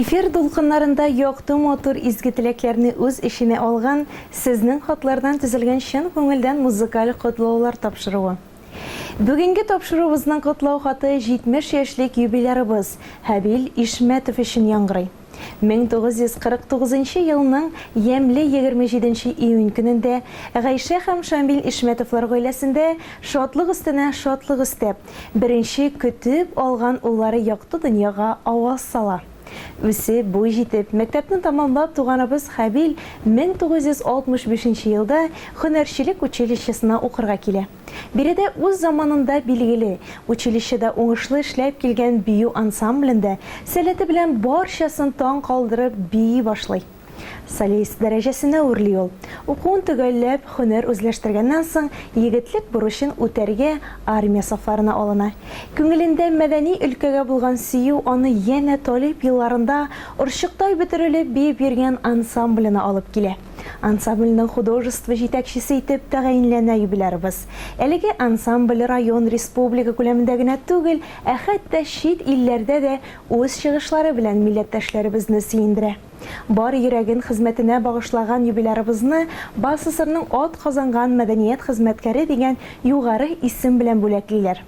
Эфир дулкыннарында якты матур изге теләкләрне үз эченә алган сезнең хатлардан төзелгән чын күңелдән музыкаль котлаулар тапшыруы. Бүгенге тапшыруыбызның котлау хаты 70 яшьлек юбилярыбыз Һабил Ишмәтов өчен яңгырый. 1949 нчы елның ямьле 27 нче июнь көнендә Гайшә һәм Шамил Ишмәтовлар гаиләсендә шатлык өстенә шатлык өстәп, Беренче көтеп алган уллары якты дөньяга аваз сала. Үсеп, буй җитеп, мәктәпне тәмамлап туганыбыз Хәбил 1965 нче елда һөнәрчелек училищесына укырга килә. Биредә үз заманында билгеле, училищеда уңышлы эшләп килгән бию ансамблендә сәләте белән барчасын таң калдырып бии башлый. Солист дәрәҗәсенә үрли ул. Укуын төгәлләп, һөнәр үзләштергәннән соң, егетлек бурычын үтәргә армия сафларына алына. Күңелендә мәдәни өлкәгә булган сөю аны янә талип елларында орчыктай бөтерелеп биеп йөргән ансамбленә алып килә. Ансамбльнең художество җитәкчесе итеп тәгаенләнә юбилярыбыз. Әлеге ансамбль район, республика күләмендә генә түгел, ә хәтта чит илләрдә дә үз чыгышлары белән милләттәшләребезне сөендерә. Бар йөрәген хезмәтенә багышлаган юбилярыбызны БАССРның атказанган мәдәният хезмәткәре дигән югары исем белән бүләклиләр.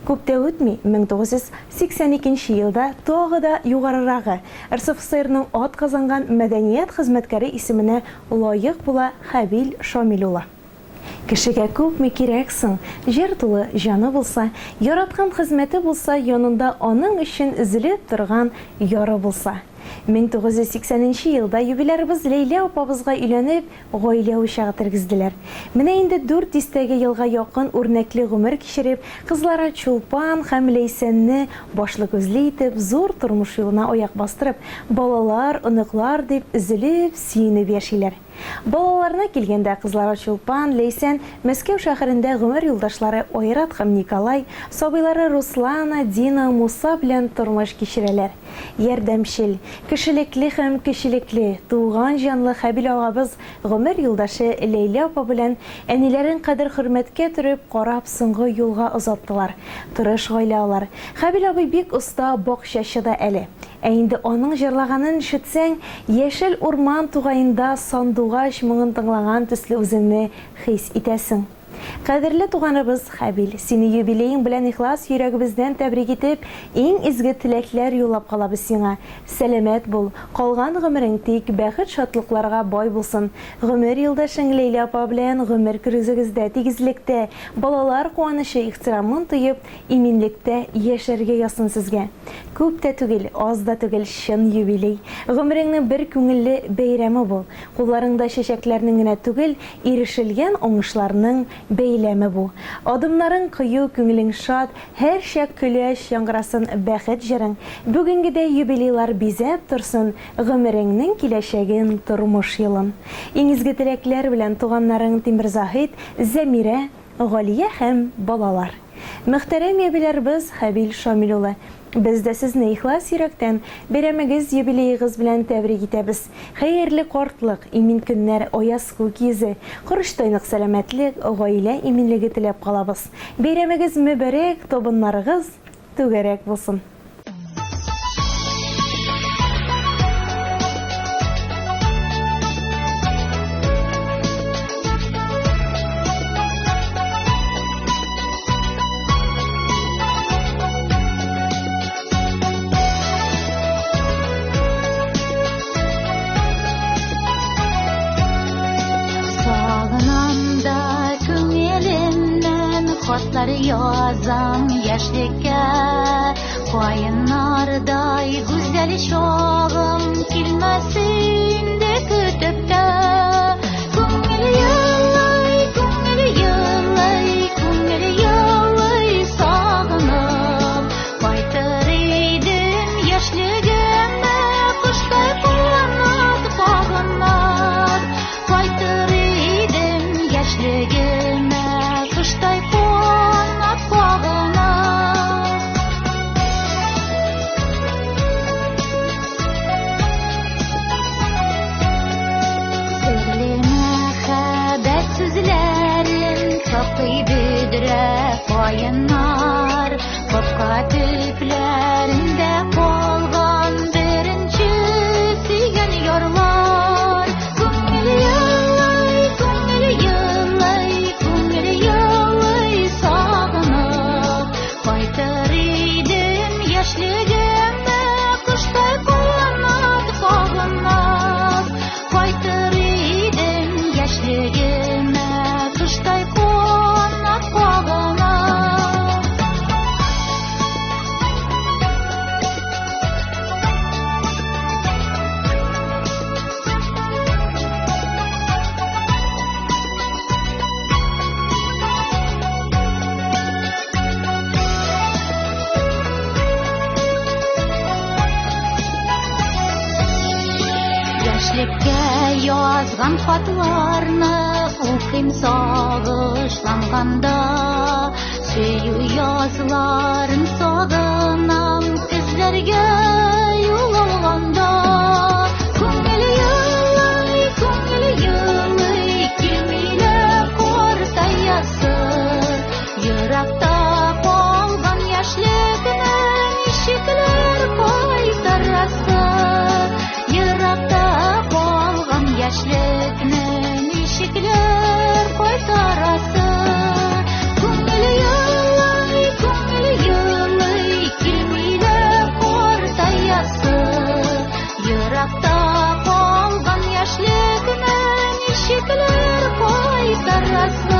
Күп тә үтми, 1982 нче елда тагы да югарырагы, РСФСРның атказанган мәдәният хезмәткәре исеменә лаек була Хәбил Шамил улы. Кешегә күпме кирәк соң, җыр тулы җаны булса, яраткан хезмәте булса, янында аның өчен өзелеп торган яры булса. 1980 нче елда юбилярыбыз Ләйлә апабызга өйләнеп, гаилә учагы тергезделәр. Менә инде дүрт дистәгә елга якын үрнәкле гомер кичереп, кызлары Чулпан һәм Ләйсәнне башлы-күзле итеп, зур тормыш юлына аяк бастырып, балалар, оныклар дип өзелеп, сөенеп яшиләр. Балаларына килгәндә, кызлары Чулпан, Ләйсән, Мәскәү шәһәрендә гомер юлдашлары Айрат һәм Николай, сабыйлары Руслана, Дина, Муса белән тормыш кичерәләр. Ярдәмчел, кешелекле һәм кечелекле, туган җанлы Хәбил агабыз гомер юлдашы Ләйлә апа белән әниләрен кадер-хөрмәткә төреп, карап соңгы юлга озаттылар. Тырыш гаилә алар. Хәбил абый бик оста бакчачы да әле. Ә инде аның җырлаганын ишетсәң, яшел урман тугаенда сандугач моңын тыңлаган төсле үзеңне хис итәсең. Кадерле туганыбыз Хәбил, сине юбилеең белән ихлас йөрәгебездән тәбрик итеп, иң изге теләкләр юллап калабыз сиңа. Сәламәт бул, калган гомерең тик бәхет-шатлыкларга бай булсын. Гомер юлдашың Ләйлә апа белән гомер көрүзегездә тигезлектә, балалар куанычы, ихтирамын тоеп, Иминлектә яшәргә язсын сезгә. Күп тә түгел, аз да түгел, чын юбилей. Гомереңнең бер күңелле бәйрәме бу. Кулларыңда чәчәкләрнең генә түгел, ирешелгән уңышларның бәйләме бу. Адымнарың кыю, күңелең шат, һәрчак көләч яңгырасын бәхет җырың. Бүгенгедәй юбилейлар бизәп торсын гомереңнең киләчәген, тормыш юлын. Иң изге теләкләр белән туганнарың Тимерзаһит, Зәмирә, Галия һәм балалар. Мөхтәрәм юбилярбыз Хәбил Шамил улы! Без дә сезне ихлас йөрәктән бәйрәмегез, юбилеегыз белән тәбрик итәбез. Хәерле картлык, имин көннәр, аяз күк йөзе, корычтай нык сәламәтлек, гаилә иминлеге теләп калабыз. Бәйрәмегез мөбарәк, табыннарыгыз түгәрәк булсын! Сагынам да күңелемнән хатлар язам яшьлеккә. Каеннардай гүзәл чагым килмәс инде көтеп тә. Күңел елый, күңел елый, күңел елый сагынып. Кайтыр идем яшьлегемә, коштай канат кагынып. Кайтыр идем яшьлегемә, коштай канат кагынып. Серле мәхәббәт сүзләрен саклый бөдрә каеннар. Капка төпләрендә калган беренче Яшьлеккә язган хатларны укыйм сагышланганда. Сөю язларын сагынам, көзләргә юл алганда. Күңел елый, күңел елый, килми лә картаясы. Еракта калган яшьлекне ничекләр кайтарасы? Еракта калган яшьлекне ничекләр кайтарасы? Күңел елый, күңел елый, килми лә картаясы. Еракта калган яшьлекне ничекләр кайтарасы?